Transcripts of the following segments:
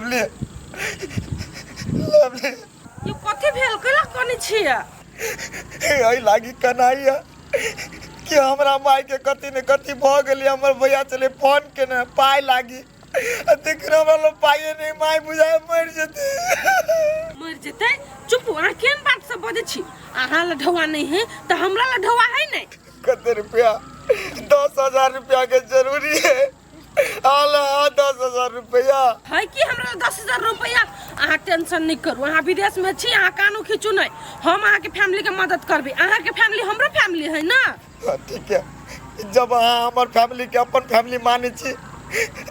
Lovely lovely यो कथी भेल कैला कनै छियै एहि लागी कनाइया कि हमरा माय के कथी ने कथी भऽ गेलै हमर भैया छलै फोन केने पाइ लागी आ देख हमरा लग पाइए नहि माय बुझाय मरि जेतै मरि जेतै चुप अहाँ केहन बात सब बजै छी अहाँ लए ढौआ नहि है तऽ हमरा लए ढौआ है नहि कते रुपया 10,000 रुपया के जरूरी है आला 10,000 रुपया है कि हमरा 10,000 रुपया अहाँ टेंशन नहीं करू अहाँ विदेश में छी अहाँ कानो खींचू नहीं हम अहाँके फैमिली के मदद करबै अहाँके फैमिली हमरो फैमिली है ना हाँ, ठीक है जब अहाँ हमर फैमिली के अपन फैमिली मानै छी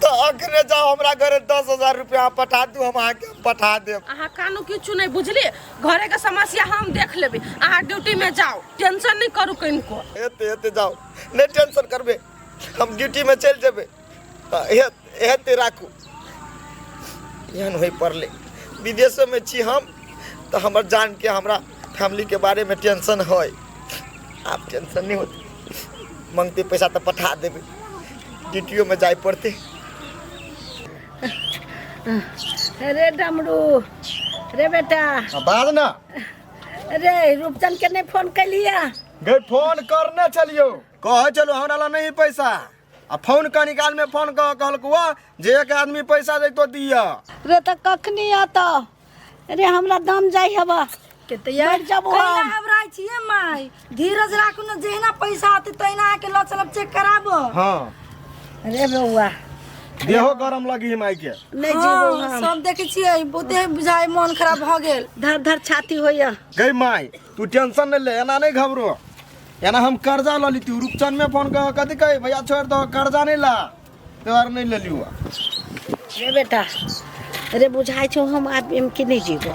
तऽ अखने जाओ हमरा घरे 10,000 रुपया अहाँ पठा दू हम अहाँके पठा देब अहाँ कानो किछु नहीं बुझलिए घरे के समस्या हम देख लेबै अहाँ ड्यूटी में जाओ टेंशन नहीं करू कनिको एते एते जाओ नहि टेंशन करबै हम ड्यूटीमे चलि जेबै हेतै राखू एहन होइ पड़लै विदेशोमे छी हम तऽ हमर जानके हमरा फैमिलीके बारेमे टेंशन होइ आब टेंशन नहि होतै मङ्गतै पैसा तऽ पठा देबै ड्यूटियोमे जाय पड़तै रे डमरू रे बेटा बाज ना रे रूपचंद के नहीं फोन कैलिया गई फोन करने चलियो कहै चलो हमरा ला नहीं पैसा आ फोन कनी काल में फोन कह कहलको जे एक आदमी पैसा देतो दिया रे तऽ कखनी आता रे हमरा दम जाइ हवा के तैयार मरि जाबो कैला हम। घबराइ छियै माय धीरज राखू ने जहिना पैसा आते तहिना आके लऽ चलब चेक कराबो हाँ रे बौआ देहो गरम लगी माई के नहि जीबो हाँ, हम सब देखै छियै बहुते बुझाइ मन खराब भऽ गेल धर धर छाती होइया गई माई तू टेंशन नहीं ले एना नहीं घबरो एना हम कर्जा लऽ लीती रूपचंद में फोन कह कथी कहे भैया छोड़ दो कर्जा नहीं ला तोहर नहीं ले लियो रे बेटा रे बुझाइ छौ हम आदमी कि नहि जीबो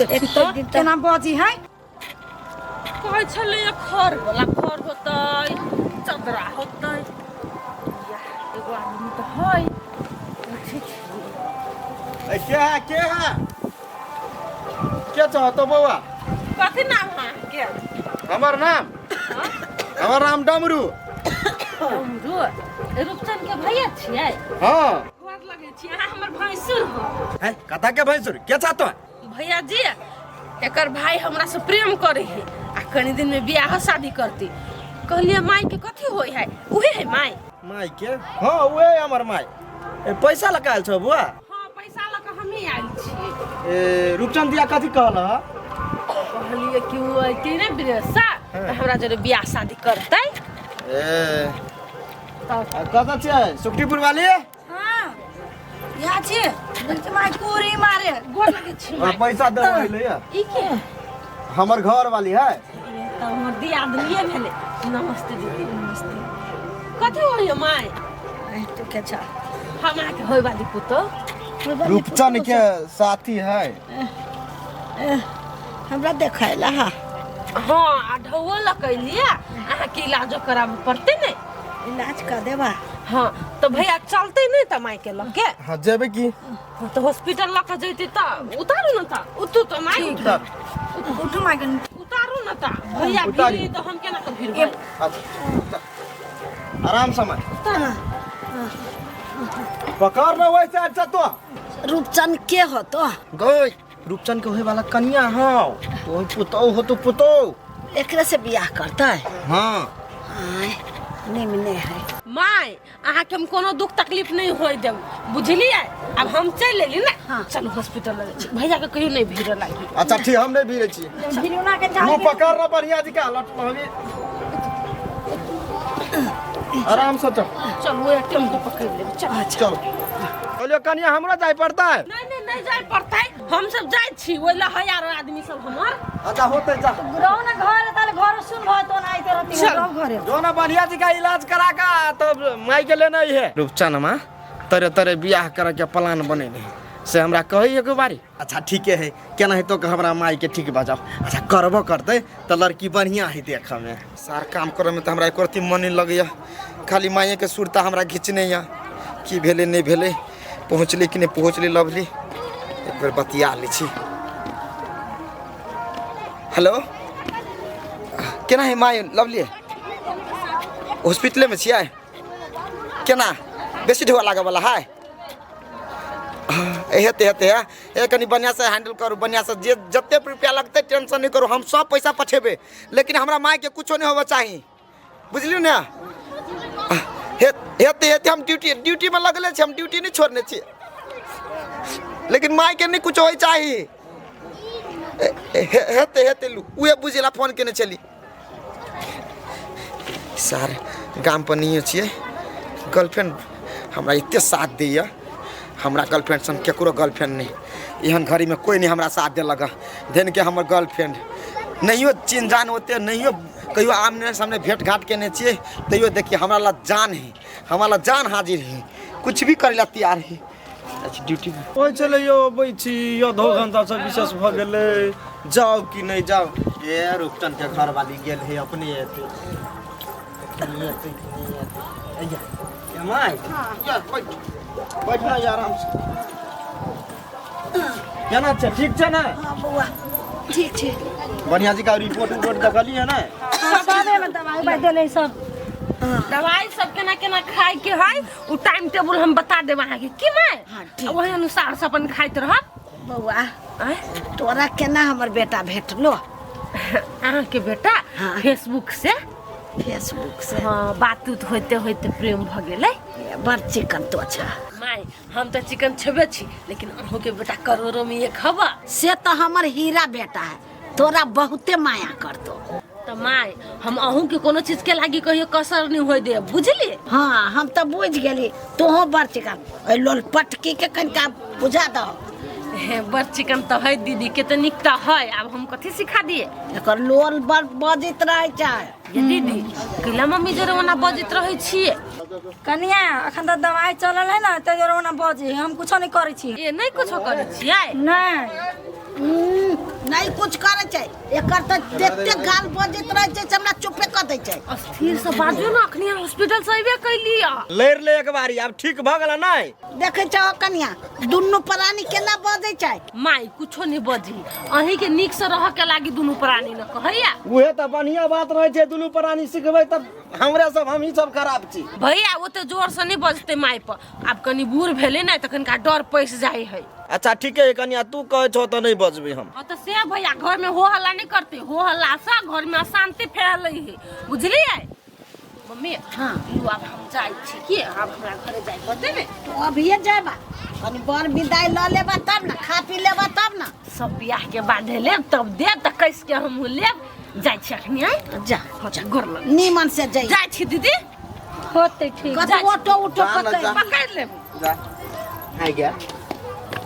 एक तऽ दिन तऽ केना बजी है कहै छलै खर वाला खर होतै चदरा होतै या एगो आदमी तऽ है पूछै छियै ए, के है के है के चाहतो बौआ कथी नाम है अहाँके हमर नाम हमर नाम डमरू डमरू रूपचंद के भैया छियै हाँ गोर लगै छी अहाँ हमर भैंसुर हो है कथा के भैंसुर के चाहतो भैया जी एकर भाई हमरा से प्रेम करे है आ कनी दिन में बियाह शादी करती कहलिए माई के कथी होय है उहे है माई माई के हाँ उहे हमर माई ए पैसा लकायल छौ बुआ हाँ पैसा लऽ कऽ हमही आयल छी ए रूपचंद दिया कथी कहल ह कहलिए कि ओ अयतै ने विदेशसँ तऽ हमरा जरे बियाह शादी करतै ए तऽ आ कतऽ छियै सुखटीपुर वाली हाँ यहाँ छियै देखै माय कोरी मारे गोर लगै छी और माय। पैसा दे रहलै है ई के हमर घर वाली है ई तऽ हमर दियादनिये भेलै नमस्ते दीदी नमस्ते कथी होइए माय तू के छा हम अहाँके होय वाली पुतोह रूपचंद के साथी है हमरा देखैला हा हाँ आ ढौओ लऽ के अलियै अहाँके इलाजो कराबऽ पड़तै ने इलाज कर देबा हाँ तऽ भैया चलतै नहि तऽ मायके लऽ के हाँ जेबे की हाँ, तऽ हॉस्पिटल लऽ के जैतै तऽ उतारू ने तऽ उतू तऽ माय उतर उठू माय कनी उतारू ने तऽ भैया उतारी। भीड़ तऽ हम केना कऽ भीड़बै अच्छा उतर। आराम से माय पकड़ ना वैसे अच्छा तो रूपचंद के होतो गई रूपचंद के होए वाला कनिया हौ तो पुतौ हो तो पुतौ एकरे से बियाह करतै हाँ आय निमने है माय अहाँके हम कोनो दुख तकलीफ नहि होय देब बुझलियै आब हम चलि एली ने हाँ। चलू हॉस्पिटल लगे छी भैया के कहियो नहि भीड़ लागी अच्छा ठीक हम नहीं भीड़े छी भिरुना के जाल मुंह पकड़ ना बढ़िया जी का लट लहबी आराम से चल चलू एक टेम्पू पकड़ि लेबै चल चलो कहलियो कनिया हमरो जाय पड़ता है नहि नहि नहि जाय पड़तै हम सब जाइ छी ओहि लए हजार आदमी सब हमर अच्छा होते जा रहो ना घर ताले घर सुन भय तो ना आइते रहती चल। रहो घरे जो ना बढ़िया जी का इलाज करा का तब माई के लेना ही है रूपचनमा तरे तरे बियाह करे के प्लान बनेने से हमरा कही एगो बारी अच्छा ठीके है केना हेतो कि हमरा माई के ठीक बजाओ अच्छा करबो करतै तऽ लड़की बढ़िया है देखऽ में सार काम करे में तऽ हमरा एको रत्ती मन नहि लगैया खाली माये के सुरता हमरा घिचने या की भेलै नहि भेलै पहुँचलै कि नहि पहुँचलै लवली एक बेर बतिया लै छी हेलो केना है माय लवली हॉस्पिटलेमे छियै केना बेसी ढोआ लागऽ वाला है हेतै हेतै हे कनि बढ़िआँसँ हैंडल करू बढ़िआँसँ जे जतेक रुपैआ लगतै टेंशन नहि करू हम सब पैसा पठेबै लेकिन हमरा मायके कुछो नहि होबऽ चाही बुझलियौ ने हे हेतै हेतै हम ड्यूटी ड्यूटीमे लगले छी हम ड्यूटी नहि छोड़ने छी लेकिन मायके नहि कुछो होइ चाही हेतै हेतै लू उहे बुझै ला फोन केने छली सर गामपर नहिए छियै गर्लफ्रेंड हमरा एते साथ दैए हमरा गर्लफ्रेंड सन केकरो गर्लफ्रेंड नहि एहन घड़ीमे कोइ नहि हमरा साथ देलक हँ धनिके हमर गर्लफ्रेंड नहियो चिन्ह जान ओते नहियो कहियो आमने सामने भेँट घाँट केने छियै तैयो देखिए हमरा ला जान है हमरा ला जान हाजिर है कुछ भी करै ला तैयार है अच्छा ड्यूटी कहै छलै यौ अबै छी आधो घंटासँ विशेष भऽ गेलै जाउ कि नहि जाउ ए रूपचन के घरवाली गेल है अपने एतै एतै कि नहि एतै अइया ए माय यार बैठ बैठ ना यार आराम से केना छै ठीक छै ने हाँ बौआ ठीक छै बढ़िया जी का रिपोर्ट उपोर्ट देखलियै ने हाँ, सबेमे दवाइ उवाइ देले सब दवाई सब केना केना खाय के है उ टाइम टेबुल हम बता देब अहाँके की माय हाँ, ठीक। ओही अनुसार से अपन खाइत रहब बौआ आँय? तोरा केना हमर बेटा भेटलो अहाँके बेटा हाँ। फेसबुक से फेसबुक से हाँ बात उत होते होते प्रेम भ गेलै बड़ चिकन तो छा माय हम तऽ चिकन छेबे छी लेकिन अहूँके बेटा करोड़ों में एक हवा से तो हमर हीरा बेटा है तोरा बहुते माया करतो तऽ माय हम अहूँके कोनो चीज के लागी कहियो कसर नहीं होय देब बुझलिए हाँ हम तो बुझ गेली तोहो बड़ चिकन ओहि लोल पटकी के कनिका बुझा दहो हे बड़ चिकन तऽ है दीदी के तऽ नीक तऽ है आब हम कथी सिखा दिए एकर लोल बड़ बजैत रहै छै ये दीदी कैला मम्मी जरे ओना बजैत रहै छियै कनिया अखन तऽ दवाइ चलल है ने ताहि दुआरे ओना बजै है हम कुछो नहि करै छी ए नहि कुछो करै छियै नहि नहि कुछ करै छै एकर तऽ तते गाल बजैत रहै छै से हमरा चुपे कऽ दै छै अस्थिर से बाजू ने अखनी हॉस्पिटल से अयबे कैली लड़ि ले एक बारी आब ठीक भऽ गेल नहि देखै छहो कनिया दुनू प्राणी केना बजै छै माय कुछो नहीं बजी अहीं के नीक से रह के लागी दुनू प्राणी न कहैया उहे तऽ बढ़िया बात रहै छै दुनू प्राणी सिखबै तऽ हमरे सब हमही सब खराब छी भैया ओते जोर से नहीं बजते माय पर आब कनी बूढ़ भेले ने तऽ कनिका डर पैस जाइ है अच्छा ठीके है कनिया तू कहै छौ तऽ नहि बजबै हम हाँ तऽ से भैया घर में हो हल्ला नहीं करते हो हल्ला से घर में अशांति फैले है बुझलिए मम्मी हाँ। लू आब हम जाइ छी की आब हमरा घरे जाइ पड़तै ने तू अभिये जेबा कनी बर विदाई लऽ लेबा तब ने खा पी लेबा तब ने सब बियाह के बाद लेब तब देब तऽ कस के हमहूँ लेब जाइ छी अखनी आइ जा हाँ, जा गोर लग नीमन से जाइ जाइ छी दीदी होतै ठीक कतौ ऑटो उटो जा ना, पकड़ जा। पकड़ लेब जा आइ गया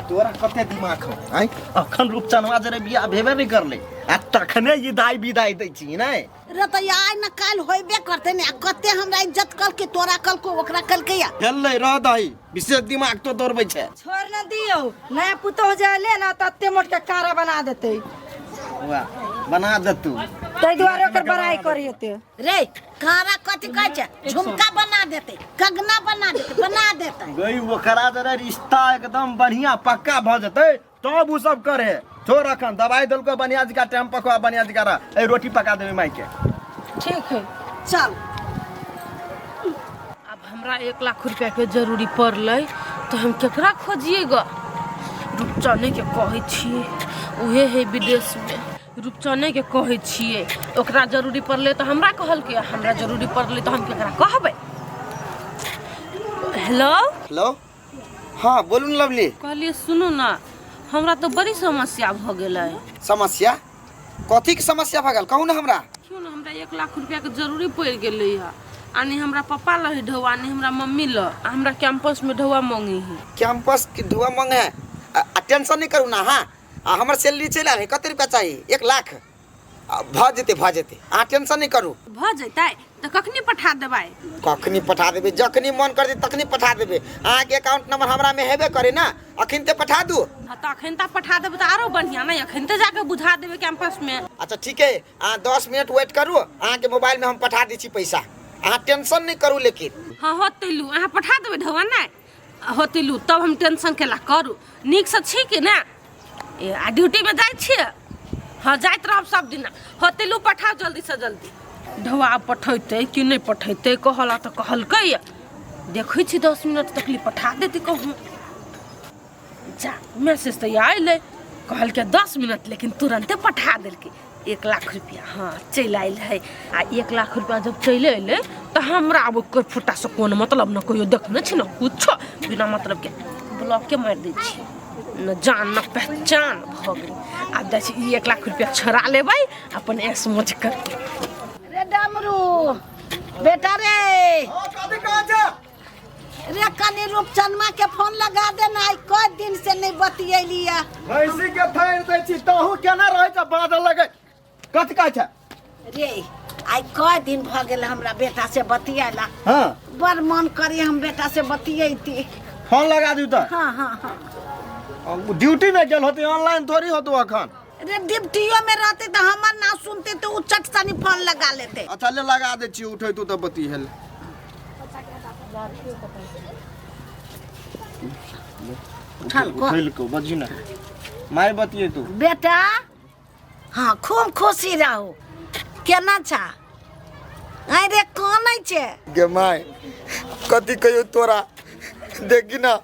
तोरा कते दिमाग हौ आइ अखन रूपचनवा जरे बियाह भेबे नहि करलै आ तखने ई दाइ विदाइ दै छी नहि रे तऽ आइ न काल्हि होइबे करतै ने आ कते हमरा इज्जत कलकै तोरा कलको ओकरा कलकै या भेलै रह दही विशेष दिमाग तो दौड़बै छै छोड़ न दियौ नया पुतोह जे एलै ने तते मोट के कारा बना देतै वाह बना दे तू ताहि दुआरे ओकर बड़ाई करी हेतै रे कारा कथी कहै छै झुमका बना देतै कगना बना देतै बना देतै गई ओकरा जरे रिश्ता एकदम बढ़िया पक्का भऽ जेतै तब उ सब करे छोड़ अखन दवाई देलको बढ़िया जका टाइम पकवा बढ़िया जका रह ए रोटी पका देबै माई के ठीक है चल अब हमरा 1 लाख रुपया के जरूरी पड़लै तऽ हम केकरा खोजिए ग रूपचने के कहै छियै उहे है विदेशमे रूपचने के कहै छियै ओकरा जरूरी पड़लै तऽ हमरा कहलकै हमरा जरूरी पड़लै तऽ हम केकरा कहबै हेलो हेलो हाँ बोलू ने लवली कहलियै सुनू ने हमरा तऽ बड़ी समस्या भऽ गेलै समस्या कथीके समस्या भऽ गेल कहू ने हमरा क्यों ने हमरा 1 लाख रुपयाके जरूरी पड़ि गेलै हँ आ नहि हमरा पप्पा लऽ है ढौआ नहि हमरा मम्मी लऽ आ हमरा कैंपसमे ढौआ मांगे है कैंपस के ढुआ मांगे है आ टेंशन नहीं करू ना हाँ आ हमर सैलरी चलि आयल है कते रुपया चाही 1 लाख आ, भऽ जेतै भऽ जेतै अहाँ टेंशन नहीं करू भऽ जेतै तऽ कखनी पठा देबै कखनी पठा देबै जखनी मन करतै तखनी पठा देबै अहाँके अकाउंट नंबर हमरा में हेबे करे ना अखन ते पठा दू हँ तऽ अखन तऽ पठा देबै तऽ आरो बढ़िआँ ने अखन तऽ जाकऽ बुझा देबै कैंपसमे अच्छा ठीक है अहाँ 10 मिनट वेट करू अहाँके मोबाइल में हम पठा दै छी पैसा अहाँ टेंशन नहीं करू लेकिन हँ होतै लू अहाँ पठा देबै ढौआ नहि होतै लू तब हम टेंशन केला करू नीकसँ छी कि ने ए आ ड्यूटीमे जाइ छियै हँ जाइत रहब सब दिना होतै लू पठाउ जल्दीसँ जल्दी ढौआ पठेतै कि नहि पठेतै कहला तऽ कहलकै देखै छी 10 मिनट तकली पठा देतै कहूँ जा मैसेज तऽ आयल कहलकै 10 मिनट, लेकिन तुरन्ते पठा देलकै 1 लाख रुपया। हाँ चलि आयल है। आ 1 लाख रुपया जब चलि अयलै तऽ हमरा आब ओकर फुट्टासँ कोन मतलब, न कहियो देखने छी न कुछो, बिना मतलब के ब्लॉके मारि दै छी, न जान न पहचान भऽ गेल। आब जाइ छी ई 1 लाख रुपया छोड़ा लेबै, अपन ऐश मौज करबै। रे डमरू बेटा रे, रे कनी रूपचनमा के फोन लगा देना, आइ कई दिन से नहीं बतियेली है। भैंसी के थैर दै छी तहु केना रहै छै बादल लगे कथी कहै छै रे? आइ कई दिन भऽ गेल हमरा बेटा से बतियेला। हाँ बड़ मन करे हम बेटा से बतियैती। फोन लगा दियौ तऽ? हाँ हाँ हाँ। ड्यूटी में गेल होतै, ऑनलाइन थोड़ी होतौ अखन। रे ड्यूटियो में रहते तो हमर ना सुनते तो उ चट सनी फोन लगा लेते। अच्छा ले लगा दै छी, उठैतौ तऽ बतिहेल। उठल को। उठैलको बजी ना माय बतिये तू। बेटा हाँ खूब खुशी रहो। केना छा अरे कौन छै? गे my कथी कहियो तोरा, देखी ना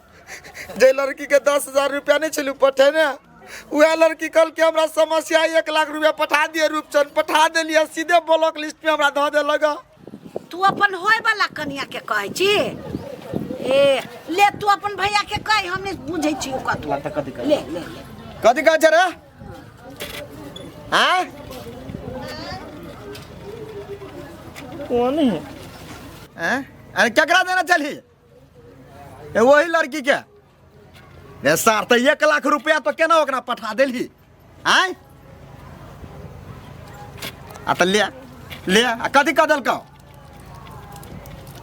जे लड़की के 10,000 रुपया नहीं छलू पठेने, वह लड़की कल के हमरा समस्या 1 लाख रुपया पठा दिए रूपचंद, पठा देलिए सीधे ब्लॉक लिस्ट में हमरा धऽ देलक। तू अपन होय वाला कनिया के कहै छी? ए ले तू अपन भैया के कह, हम नहीं बुझै छी कथी। ले ले ले कथी कहै छै रे? आँय कोन है? आँय अरे केकरा देना चली? ए वही लड़की के। रे सार तऽ 1 लाख रुपया तो केना ओकरा पठा देलही? आँय आ तऽ ले ले आ कथी कह देलकौ?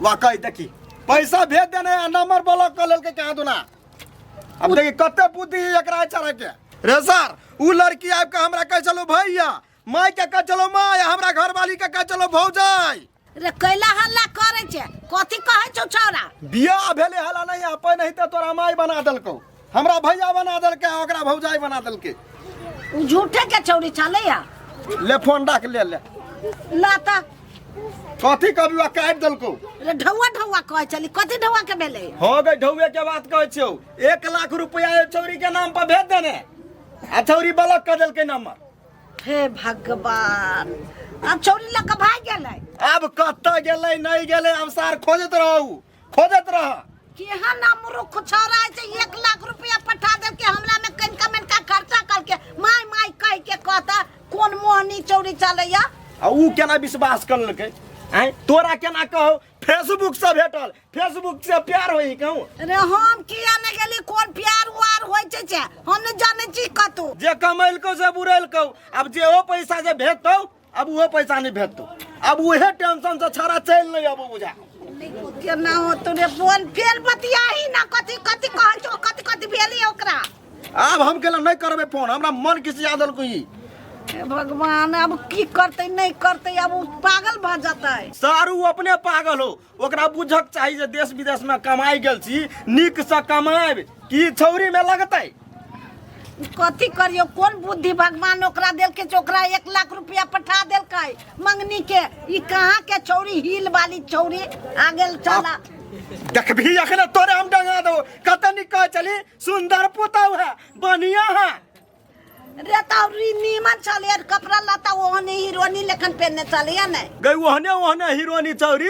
वाह कहि देखी पैसा भेज देने आ नंबर ब्लॉक कऽ लेलकै कहाँ दुना। अब देखी कते बुद्धि एकरा चढ़ा के। रे सर उ लड़की आबि कऽ हमरा कहै छलो भैया, माय के कहै छलो माय, हमरा घरवाली के कहै छलो भौजाई। रे कैला हल्ला करे छे? कथी कहै छौ छौड़ा? बियाह भेले हल्ला नहीं, अपन नहीं तऽ तोरा माय बना देलकौ, हमरा भैया बना देलकै, ओकरा भौजाई बना देलकै। उ झूठे के छौड़ी छलै या? ले फोन राख ले ले। लाता कथी कभी वा काटि देलकौ? रे ढौआ ढौआ कहै छली, कथी ढौआ के भेलै? हो गई ढौए के बात कहै छियौ। 1 लाख रुपया ए छौड़ी के नाम पर भेज देने आ छौड़ी ब्लॉक कर देलकै नंबर। हे भगवान, अब छौड़ी लऽ कऽ भागि गेलै। अब कतऽ गेलै नहीं गेलै अब सार खोजैत रहू, खोजैत रह। केहन अमरुख छौड़ा छै, 1 लाख रुपया पठा देलकै हमरा में कनिका मेनका खर्चा करके माय माय कह के कहता कोन मोहनी चौरी चलैया। आ ऊ केना विश्वास कर लेलकै? आँय तोरा केना कहो फेसबुक से भेटल, फेसबुक से प्यार होई कहूँ? रे हम किया ने गेली, कोन प्यार उआर होई छै से हम ने जानै छी कतौ। जे कमैलकौ से बुरेलकौ, अब जे ओ पैसा जे भेजतौ अब वो पैसा नहीं भेजतौ, अब उहे टेंशन से छड़ा चलि नहीं अब बुझा। केना होतौ रे बोल, फेर बतियाही ना कथी कथी कहै छौ, कथी कथी भेली ओकरा। आब हम केला नहीं करबै फोन, हमरा मन किसी याद को ई। हे भगवान, अब की करतै नहीं करतै, अब उ पागल भऽ जेतै। सारू अपने पागल हो, ओकरा बुझक चाही जे देश विदेश में कमाई गेल छी, नीक से कमाएब की छौरी में लगतै। कथी करियो, कोन बुद्धि भगवान ओकरा देलकै से ओकरा 1 लाख रुपया पठा देलकै मंगनी के। ई कहाँ के छौरी, हील वाली छौरी आ गेल चला। देखबी अखने तोरे हम डंगा दो, कते नीक कहै छली सुंदर पुतहु है बढ़िया है। रे तो नीमन छले, कपड़ा लत्ता ओहने हीरोनी लेखन पहनने छले या नहीं? गई ओहने ओहने हीरोनी छौरी,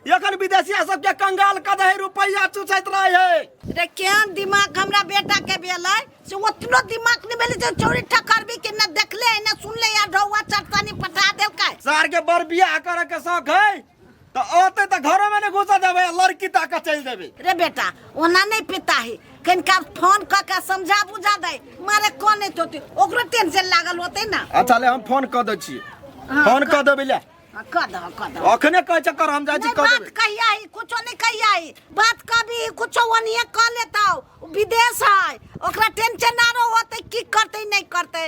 एखन विदेशिया सबके कंगाल कऽ दे रुपैया चुसैत रहे है। रे केहन दिमाग हमरा बेटा के भेलै से ओतनो दिमाग नहीं भेलै जे चोरी ठकरबी के न देखले न सुनले या ढौआ चटकानी पठा देलकै। सार के बड़ बियाह करे के शौक है तो औते तो घरों में नहीं घुसा देबै, लड़की ताक चलि देबै। रे बेटा ओना नहीं पिता है, कनिका फोन कऽ के समझा बुझा दे, मारे कोन नहीं होते ओकरो टेंशन लागल होते ना। अच्छा ले हम फोन कऽ दै छियै, फोन कऽ देबै ले। कऽ दह कऽ दह। अखने कहै छै कर, हम जाइ छी नहीं, कऽ बात देबै। कहिया ही कुछो नहीं कहिया ही, बात कभी कुछो ओनिए कऽ लेतौ, विदेश है ओकरा टेंशन ना रहो होते की करते नहीं करते।